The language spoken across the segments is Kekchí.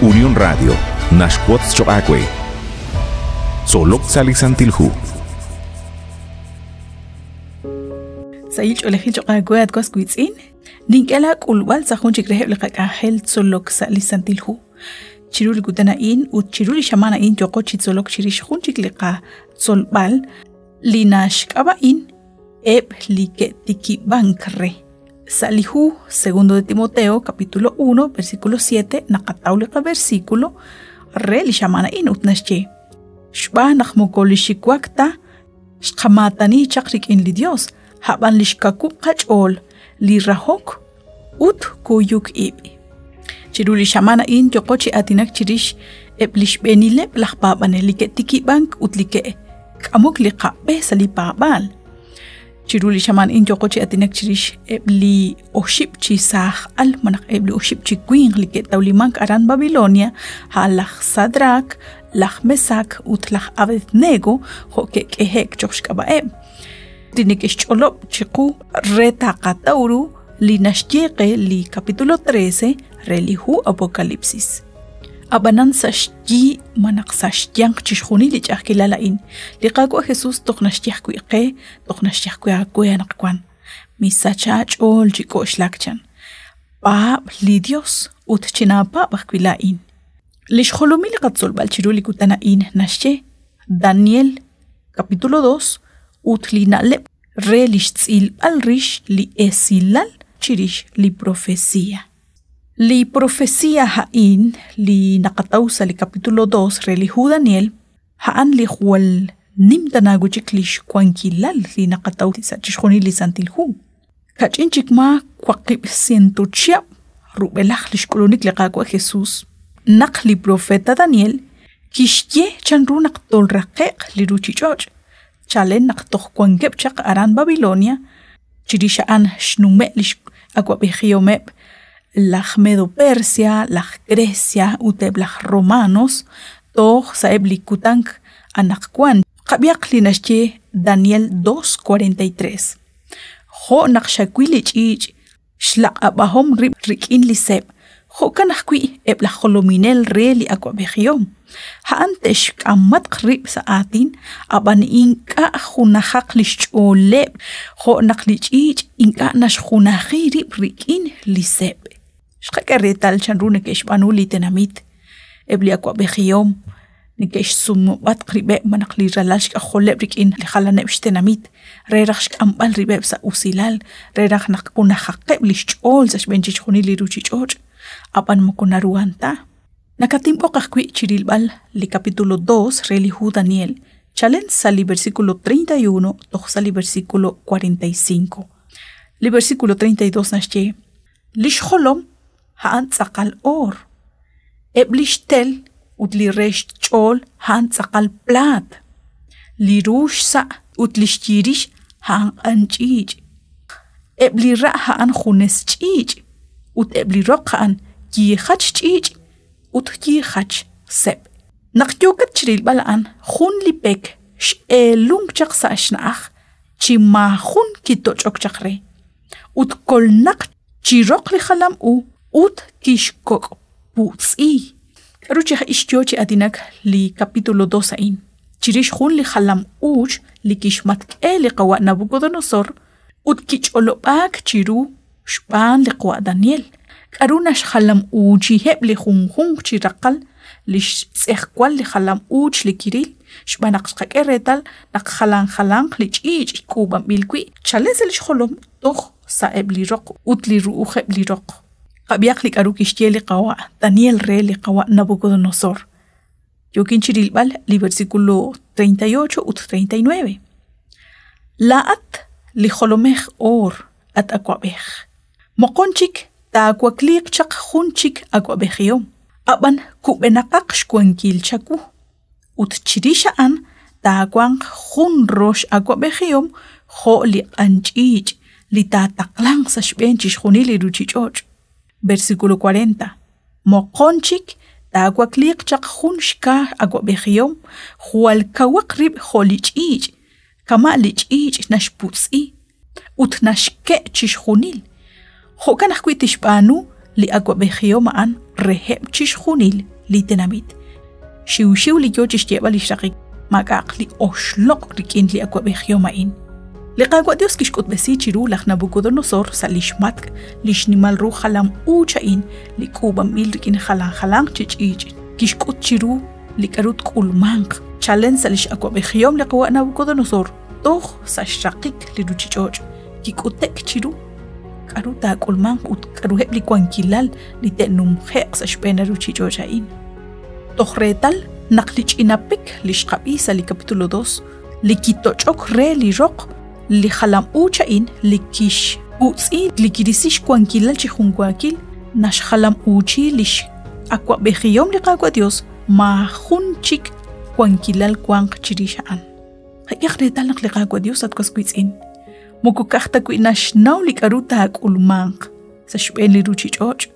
Unión Radio, naxwotz choq' aawe. Tzolok sa' li Santil Hu. Sahil ch'oolejil choq' aawe at was wiitz'in, nink'e laak'ulb'al sa' jun chik reheb' li qak'anjel tzolok sa' li Santil Hu. Chiru li kutan a'in ut chiru li xamaan a'in yooqo chi tzolok chirix jun chik li qatzolb'al li naxk'ab'a'in eb' li ke'tikib'ank re. Sa' li hu Segundo de Timoteo, capítulo 1, versículo 7, naqataw li qaversículo re li xamaan a'in ut naxye: Xb'aan naq moko li xiwak ta xqamaatani chaq rik'in li Dios, a'b'an li xkawub' qach'ool, li rahok ut kuyuk ib'. Chiru li xamaan a'in yooqo chi aatinak chirix eb' li xb'eenileb' laj paab'anel li ke'tikib'ank ut li ke'k'amok li qab'e sa' li paab'aal. Chiru li xamaan a'in yooqo chi aatinak chirix eb' li oxib' chi saaj al malaj eb' li oxib' chi winq li ke'tawlimank aran Babilonia, a' laj Sadrac, laj Mesac ut laj Abednego jo' ke'k'ehe'k cho'q xk'ab'a'eb'. Li neke'xch'olob' chiqu re taqataw ru li naxye qe li capítulo 13 re li hu Apocalipsis. Ab'anan sa' xyi malaj sa' xyanq chixjunil li ch'a'ajkilal a'in, li Qaawa' Jesus toj naxye ajwi' qe, toj naxye ajwi' aawe anaqwan. Misach aach'ool chi k'oxlak chan. Paab' li Dios ut chinaapaab' ajwi' laa'in. Li xjolomil li qatzolb'al chiru li kutan a'in naxye Daniel capítulo 2 ut li na'leb' re li xtz'ilb'al rix li esilal chirix li profecía. Li profecía a'in li naqataw sa' li capítulo 2 re li hu Daniel, a'an li jwal nim tana wi' chik li xwankilal li naqataw sa' chixjunil li Santil Hu. Kach'in chik ma 800 chihab' rub'elaj li xk'ulunik li Qaawa' Jesus, naq li profeta Daniel kixye chanru naq tolraqe'q li ruuchich'och' chalen naq toj wankeb' chaq aran Babilonia, chirix a'an xnume' li x'awab'ejihomeb' laj Medo-Persia, laj Grecia ut eb' laj Romanos toj sa'eb' li kutan anaqwan. Qab'ihaq li naxye Daniel 2:43. Jo' naq xawil li ch'iich' xlaq'ab'ahom rib' rik'in li seb', jo'kan ajwi' eb' laj jolominel re li awab'ejihom. A'an te'xk'amatq rib' sa' aatin, ab'an ink'a' junajaq li xch'ooleb' jo' naq li ch'iich' ink'a' naxjunaji rib' rik'in li seb'. Xqak'e reetal chanru neke'xb'aanu li tenamit, eb' li awab'ejihom neke'xsumub'atq rib'eb' malaj li ralal xk'ajoleb' rik'in li jalaneb' xtenamit re raj xk'amb'al rib'eb' sa' usilal, re raj naq junajaqeb' li xch'ool sa' xb'een chixjunil li ruuchich'och', ab'an moko naruhan ta. Nakatinb'oq ajwi' chi rilb'al li capítulo 2 re li hu Daniel, chalen sa' li versículo 31 toj sa' li versículo 45. Li versículo 32 naxye: Li xjolom a'an tz'aqal oor, eb' li xtel ut li re xch'ool a'an tz'aqal plaat, li ru xsa' ut li xyirix a'an q'anch'iich', eb' li ra' a'an junes ch'iich' ut eb' li roq a'an yiijach ch'iich' ut yiijach seb'. Naq yookat chi rilb'al a'an, jun li pek x'eelunk chaq sa' xna'aj chi maajun kitoch'ok chaq re. Ut kolnaq chi roq li jalam u ut kixkok'putz'i. K'aru chi aj ix yo chi aatinak li capítulo 2 a'in? Chirix jun li jalam uuch li kixmatk'e li qawa' Nabucodonosor ut kich'olob'aak chiru xb'aan li qawa' Daniel. K'aru naxjalam uuchiheb' li junjunq chi raqal li xtz'ejwal li jalam uuch li kiril xb'aan naq xqak'e reetal naq jalan jalanq li ch'iich' k'uub'anb'il wi' chalen sa' li xjolom toj sa'eb' li roq ut li ru'ujeb' li roq. Qab'ihaq li k'aru kixye li qawa' Daniel re li qawa' Nabucodonosor. Yookin chi rilb'al li versículo 38 ut 39. Laa'at li jolomej oor, at awab'ej. Moqon chik taawakliiq chaq jun chik awab'ejihom, ab'an kub'enaqaq xwankil chawu. Ut chirix a'an taawanq jun rox awab'ejihom jo' li q'anch'iich' li taataqlanq sa' xb'een chixjunil li ruuchich'och'. Versículo 40. Moqon chik taawakliiq chaq jun xkaa awab'ejihom jwal kawaq rib' jo' li ch'iich', kama' li ch'iich' naxputz'i ut naxke' chixjunil. Jo'kan ajwi' tixb'aanu li awab'ejihom a'an reheb' chixjunil. li tenamit. Xiwxiw li yo chi xyeeb'al li xraqik, maak'a'aq li oxloq' rik'in li awab'ejihom a'in. Li Qaawa' Dios kixk'utb'esi chiru laj Nabucodonosor sa' li xmatk' li xnimal ru jalam uuch a'in li k'uub'anb'il rik'in jalan jalanq chi ch'iich'. Kixk'ut chiru li k'aru tk'ulmanq chalen sa' li x'awab'ejihom li qawa' Nabucodonosor toj sa' xraqik li ruuchich'och'. Kik'ute'k chiru k'aru taak'ulmanq ut k'aruheb' li wankilal li te'numje'q sa' xb'een li ruuchich'och' a'in. Toj reetal naq li ch'ina pek li xqab'i sa' li capítulo 2 li kitoch'ok re li roq li jalam uuch a'in li kixputz'i li kirisi xwankilal chi junwaakil naxjalam uuchi li x'awab'ejihom li Qaawa' Dios maajun chik wankilal wanq chirix a'an. Qak'ehaq reetal naq li Qaawa' Dios at was wiitz'in moko ka'aj ta wi' naxnaw li k'aru taak'ulmanq sa' xb'een li ruuchich'och',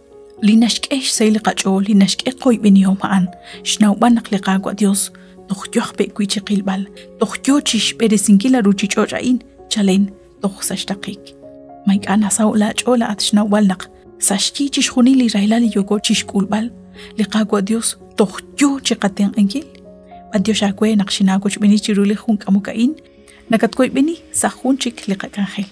li naxk'e xsahil li qach'ool, li naxk'e qoyb'enihom a'an, xnawb'al naq li Qaawa' Dios toj yo aj pe' wi' chi qilb'al, toj yo chi xb'eresinkil a ruuchich'och' a'in chalen toj sa' xraqik. Ma ink'a' nasaho' laach'ool at xnawb'al naq sa' xyi chixjunil li rahilal li yooko chi xk'ulb'al, li Qaawa' Dios toj yo chi qatenq'ankil? B'antiox aawe naq xinaawochb'eeni chiru li jun k'amok a'in, nakatwoyb'eni sa' jun chik li qak'anjel.